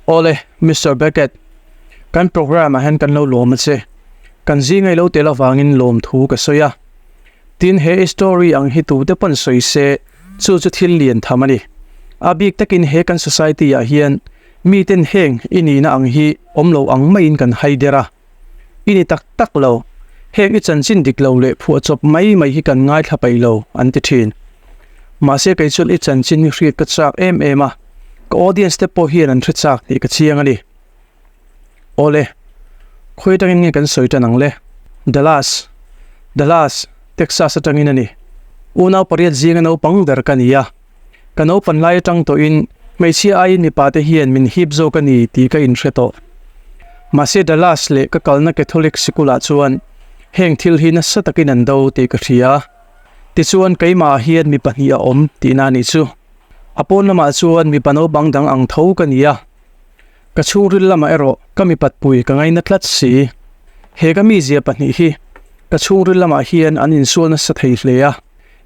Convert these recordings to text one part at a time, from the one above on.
Awle, Mister Beckett, kan programme ah hian kan lo lawm a che. Kan zinga i lo tel avangin lawmthu ka sawi a. Tin, he i story ang hi tute pawn sawi se, chu chu thil lian tham a ni. A bik takin he kan society ah hian miten heng i nihna ang hi awm lo ang maiin kan hai der a. I ni tak tak lo, heng i chanchin dik lo leh phuahchawp mai mai hi kan ngaithla paih lo, an ti thin. Mahse kei chuan i chanchin hi hriat ka chak em em a, ka audience te pawh hian an hre chak tih ka chiang a ni. Awle, khawi atangin nge kan sawi tan ang le? Dallas, Dallas, Texas atangin a ni. Unau pariat zinga naupang ber ka ni a. Ka naupan lai atang tawhin hmeichhia aiin mipa te hian min hip zawk a ni tih ka inhre tawh. Mahse Dallas leh ka kalna Catholic sikulah chuan heng thil hi nasa takin an do tih ka hria. Tichuan keimahah hian mi pahnih a awm tihna a nih chu. A pawn lamah chuan mipa naupang dang ang tho ka ni a. Ka chhungril lamah erawh ka mipat pui ka ngaina tlat si. He ka mizia pahnih hi ka chhungril lamah hian an insual nasa thei hle a.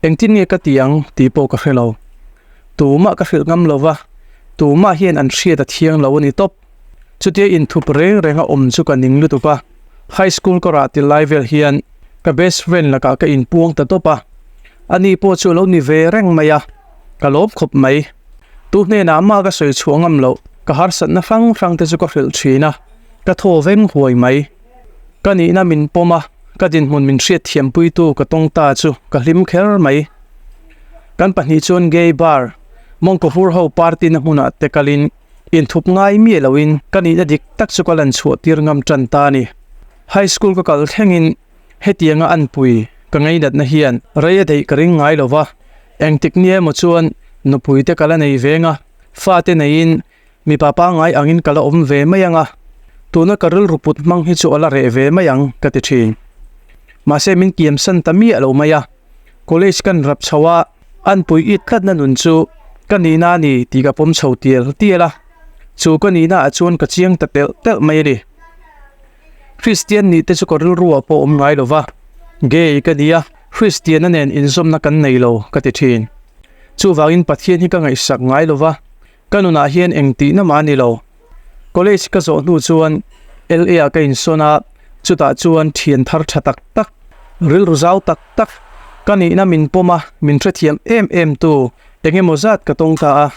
Engtin nge ka ti ang tih pawh ka hre lo. Tumah ka hrilh ngam lo va, tumah hian an hriat a thiang lo a ni tawp. Chutia inthup reng reng a awm chu ka ning lutuk a, high school ka rah ti lai vel hian ka best friend lakah ka inpuang ta tawp a, ani pawh chu a lo ni ve reng mai a, ka lawm khawp mai. Tu hnenah mah ka sawi chhuah ngam loh, ka harsatna hrang hrang te chu ka hrilh thin a, ka thaw veng huai mai. Ka nihna min pawm a, ka dinhmun min hriat thiampuitu ka tawng ta chu ka hlim kher mai. Kan pahnih chuan gay bar, mawngkaw hur ho party na hmunah te kalin inthup ngai miah loin ka nihna dik tak chu ka lan chhuah tir ngam tan ta a ni. High school ka kal thlengin hetianga anpui ka ngainatna hian rei a daih ka ring ngai lo va, engtik nia emaw chuan nupui te ka la nei veng a, fate neiin Mipa pangngai angin ka la awm ve mai ang a, tuna ka rilru put hmang hi chu a la reh ve mai ang ka ti thin. Mahse min kiamsan ta miah lo mai a, college kan rap chho a, anpui it tlatna nun chu ka nihna a ni tih ka pawm chho tial tial a, chu ka nihna ah chuan ka chiang ta telh telh mai a ni. Kristian nih te chu ka rilru ah pawh awm ngai lo va, gay ka ni a, Kristianna nen inzawmna kan nei lo ka ti thin. Chuvangin Pathian hi ka ngaihsak ngai lo va, Ka nunah hian eng tihna mah a ni lo. College ka zawh hnu chuan LA ah ka insawn a, chutah chuan thian thar tha tak tak, rilru zau tak tak, ka nihna min pawm a, min hrethiam em em tu eng emaw zat ka tawng ta a.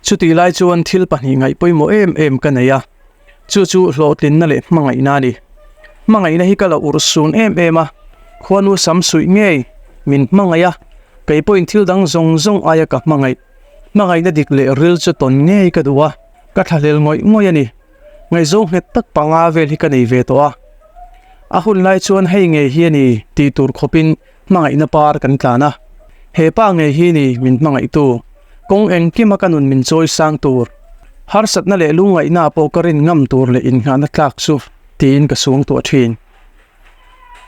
Chutih lai chuan thil pahnih ngaih pawimawh em em ka nei a, chu chu hlawhtlinna leh hmangaihna a ni. Hmangaihna hi ka la urhsun em em a, khuanu sam suih ngei min hmangaih a, kei pawhin thil dang zawng zawng aia ka hmangaih. Hmangaihna dik leh ril chu tawn ngei ka duh a, ka thlahlel ngawih ngawih a ni. Ngaihzawng nghet tak panga vel hi ka nei ve tawh a. A hun lai chuan hei ngei hi a ni tih tur khawpin hmangaihna par kan tlan a. He pa ngei hi ni min hmangaihtu, kawng engkima ka nun min chawi sang tur, harsatna leh lungngaihna pawh ka rin ngam tur leh innghahna tlak chu tiin ka suangtuah thin.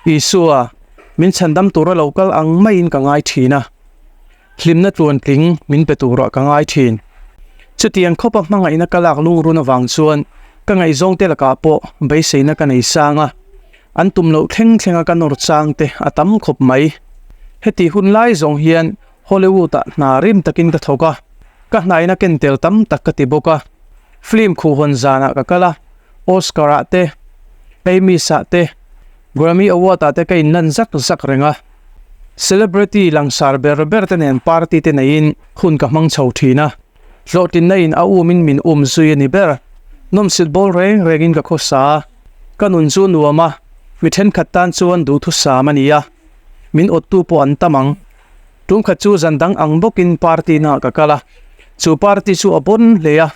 Isua, min chhandam tura lo kal ang maiin ka ngai thin a. Hlimna tluantling min pe turah ka ngai thin. Chutiang khawpa hmangaihna ka lak lungrun avang chuan ka ngaihzawngte lakah pawh beiseina ka nei sang a, an tum loh thleng thlenga ka nawr chang te a tam khawp mai. Heti hun lai zawng hian Hollywood-ah hna rim takin ka thawk a, ka hnaina ken tel tam tak ka ti bawk a. Film khuhhawn zanah ka kal a, Oscar-ah te, Emmys-ah te, Grammy Award-ah te ka inlan zak zak reng a. Celebrity langsar ber ber te nen party te neiin hun ka hmang chho thin a, hlawhtlinna in a um in min um zui a ni ber. Nawmsit bawl reng reng in ka khawsa a, ka nun chu nuam a, mi thenkhat tan chuan duhthusam a ni a, min awttu pawh an tam ang. Tumkhat chu zan dang ang bawkin party na ah ka kal a, chu party chu a bawn hle a,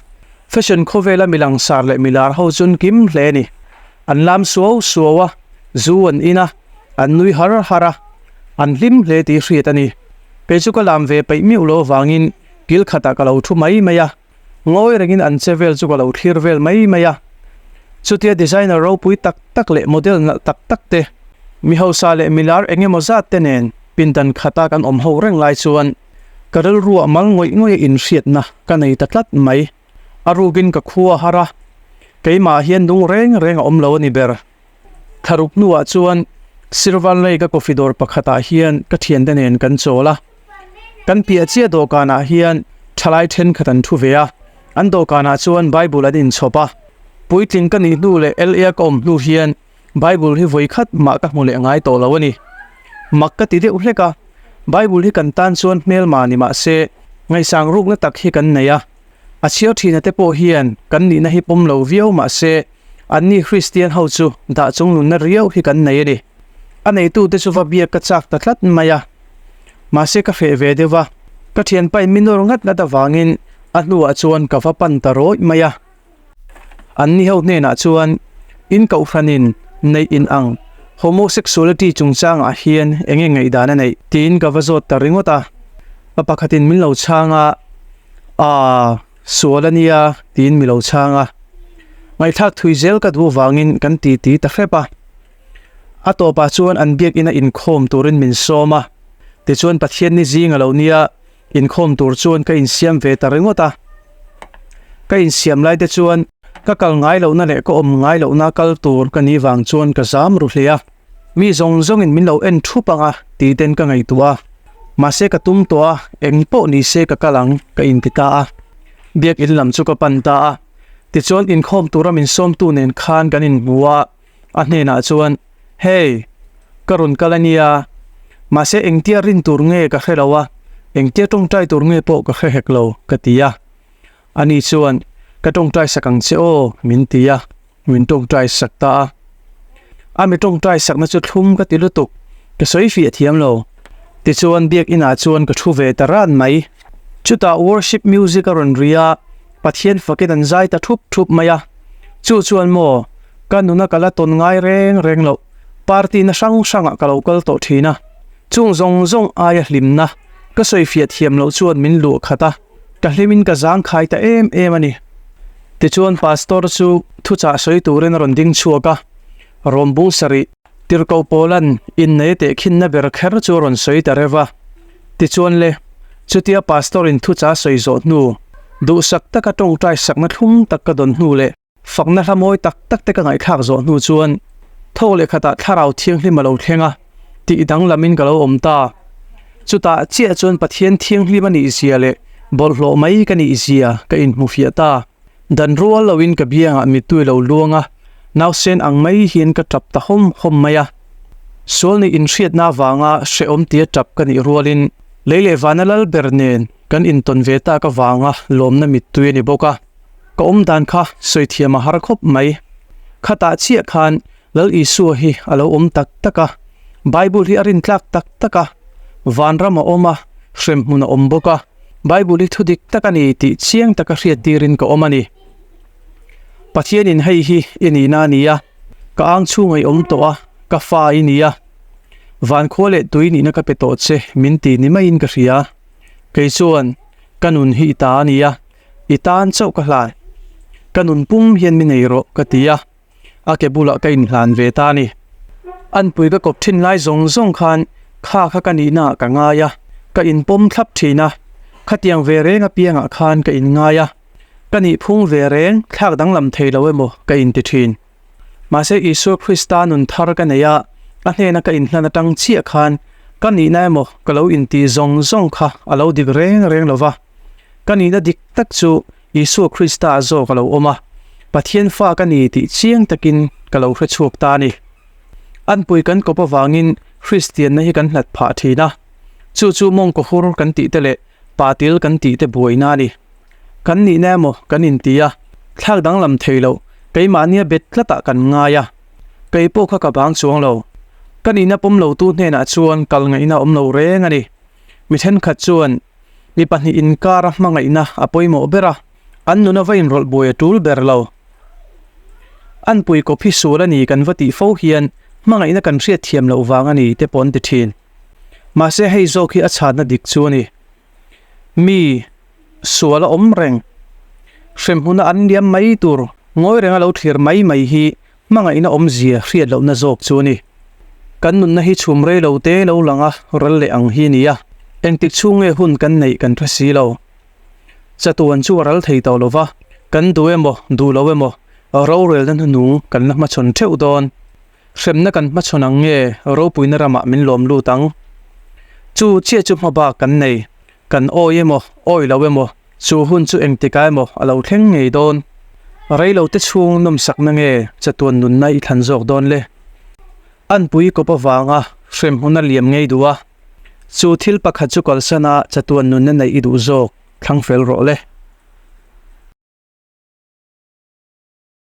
fashion khawvela mi langsar leh milar ho chuan kim hle a ni. An lam suau suau a, zu an in a, an nui har har a, an hlim hle tih hriat a ni. Kei chu ka lam ve peih miuh lo avangin kil khatah ka lo thu mai mai a, ngawi rengin an che vel chu ka lo thlir vel mai mai a. Chutia designer ropui tak tak leh model nalh tak tak te, mi hausa leh milar eng emaw zat te nen pindan khata kan awm ho reng lai chuan ka rilruah mal ngawih ngawih a inhriatna ka nei ta tlat mai. A rukin ka khua har a, keimah hian nung reng reng a awm lo a ni ber. Thlaruk hnuah chuan Silver Lake a coffee dawr pakhatah hian ka thiante nen kan chawl a. Kan piah chiah dawhkanah hian thalai thenkhat an thu ve a. An dawhkanah chuan Bible an inchhawp a. Puitling ka nih hnu leh LA ka awm hnu hian Bible hi vawi khat mah ka hmu leh ngai tawh lo a ni. Mak ka ti deuh hlek a, Bible hi kan tan chuan hmelma ni mah se, ngaihsang rukna tak hi kan nei a. A chhiar thina te pawh hian kan nihna hi pawm lo viau mah se, anni Kristian ho chu dah chung nunna riau hi kan nei a ni. A neitute chu va biak ka chak ta tlat mai a. Mahse ka hreh ve deuh a, ka thianpain mi nawr ngat ngat avangin a hnuah chuan ka va pan ta rawih mai a. Anni ho hnenah chuan, In kohhranin neih in ang, homosexuality chungchangah hian eng nge ngaihdan a neih? Tiin ka va zawt ta ringawt a. Pa pakhatin min lo chhang a, Aa, sual a nia, tiin mi lo chhang a. Ngaihthlak thui zel ka duh avangin kan titi ta hrep a. A tawpah chuan an biakina inkhawm turin min sawm a. Tichuan Pathian ni zing a lo nia, Inkhawm tur chuan ka insiam ve ta ringawt a. Ka insiam lai te chuan ka kal ngai lohna leh ka awm ngai lohna kal tur ka nih vang chuan ka zam ru hle a. Mi zawng zawngin min lo en thup ang a tih ten ka ngaihtuah a. Mahse ka tum tawh a, eng pawh ni se ka kal ang ka inti ta a. Biakin lam chu ka pan ta a. Tichuan inkhawm tura min sawmtu nen khan kan inhmu a. A hnenah chuan, Hey, ka rawn kal a nia, mahse engtia rin tur nge ka hre lo a, engtia tawngtai tur nge pawh ka hre hek lo, ka ti a. Ani chuan, Ka tawngtai sak ang che aw, min ti a, min tawngtai sak ta a. A mi tawngtai sakna chu thlum ka ti lutuk, ka sawi fiah thiam lo. Tichuan biakinah chuan ka thu ve ta ran mai. Chutah worship music a rawn ri a, Pathian fakin an zai ta thup thup mai a. Chu chuan maw, ka nuna ka la tawn ngai reng reng loh, party na hrang hrangah ka lo kal tawh thin a. Chung zawng zawng aia hlimna, ka sawi fiah thiam loh chuan min luah khat a, ka hlimin ka zangkhai ta em em a ni. Tichuan Pastor chu thuchah sawi turin a rawn ding chhuak a, Rawmbung sarih, Tirhkoh Paula'n innei tehkhinna ber kher chu a rawn sawi ta reuh a. Tichuan le, chutia Pastor-in thucha sawi zawh hnu, duhsak taka tawngtai sakna thlum tak ka dawn hnu leh fakna hla mawi tak tak te ka ngaihthlak zawh hnu chuan thawk leh khatah thlarau thianghlim a lo thleng a, tih danglamin ka lo awm ta. Chutah chiah chuan Pathian thianghlim a nih zia leh bawlhhlawh mai ka nih zia ka inhmufiah ta. Dan rual loin ka biangah mittui lo luang a, nausen ang mai hian ka tap ta hawm hawm mai a. Sual nih inhriatna avanga hrehawm tia tap ka nih rualin lei leh vana lal ber nen kan intawn ve tak avanga lawmna mittui a ni bawk a. Ka awm dan kha sawi thiam a har khawp mai. Khatah chiah khan Lal Isua hi a lo awm tak tak a, Bible hi a rintlak tak tak a, vanram a awm a, hremhmun a awm bawk a. Bible hi thu dik tak a ni tih chiang taka hriat tirin ka awm a ni. Pathianin hei hi i nihna a ni a, ka ang chhunga i awm tawh a, ka fa i ni a, vankhua leh tui nihna ka pe tawh che min ti ni maiin ka hria. Kei chuan ka nun hi i ta a ni a, i tan chauh ka hlan. Ka nun pum hian mi nei rawh ka ti a. A ke bulah ka inhlan ve ta a ni. Anpui ka kawp thin lai zawng zawng khan kha kha ka nihna ah ka ngai a, ka inpawm thlap thin a, khatiang ve reng apiangah khan ka inngai a, ka nihphung ve reng thlak danglam thei lo emaw ka inti thin. Mahse Isua Krista nun thar ka nei a, a hnena ka inhlan atang chiah khan ka nihna emaw ka lo intih zawng zawng kha a lo dik reng reng lo va, ka nihna dik tak chu Isua Krista zawk a lo awm a, Pathian fa ka ni tih chiang takin ka lo hre chhuak ta a ni. Anpui kan kawp avangin Kristianna hi kan hlat phah thin a, chu chu mawngkaw hur kan tih te leh patil kan tih te buaina a ni. Kan nihna emaw kan inti a, thlak danglam thei loh keimahnia bet tlatah kan ngai a, kei pawh kha ka bang chuang lo. Ka nihna pawm lotu hnenah chuan kal ngaihna awm lo reng a ni. Mi thenkhat chuan Mi pahnih inkara hmangaihna a pawimawh ber a, an nuna va inrawlh buai a tul ber lo. Anpui kawp hi sual a ni kan va tih fo hian hmangaihna kan hriat thiam loh vang a ni te pawh an ti thin. Mahse hei zawk hi a chhanna dik chu a ni. Mi sual a awm reng. Hremhmuna an liam mai tur ngawi renga lo thlir mai mai hi Hmangaihna awmzia hriat lohna zawk chu a ni. Kan nunna hi chhum rei lo te lo lang a, ral leh ang hi a ni a. Engtik chhung nge hun kan neih kan hre si lo. Chatuan chu a ral thei tawh lo va, kan duh emaw, duh lo emaw, rorelna hnuhnung kan la hmachhawn theuh dawn. Hremna kan hmachhawn ang nge ropuina ramah min lawm lut ang? Chu chiah chu hmabak kan nei. Kan awi emaw, awi lo emaw. Chu hun chu engtikah emaw a lo thleng ngei dawn. Reilo te chhung nawmsakna nge chatuan nunna i thlan zawk dawn le? Anpui kawp avanga hremhmun a liam ngei duh a, chu thil pakhat chu kalsana chatuan nunna neih i duh zawk thlang fel rawh le.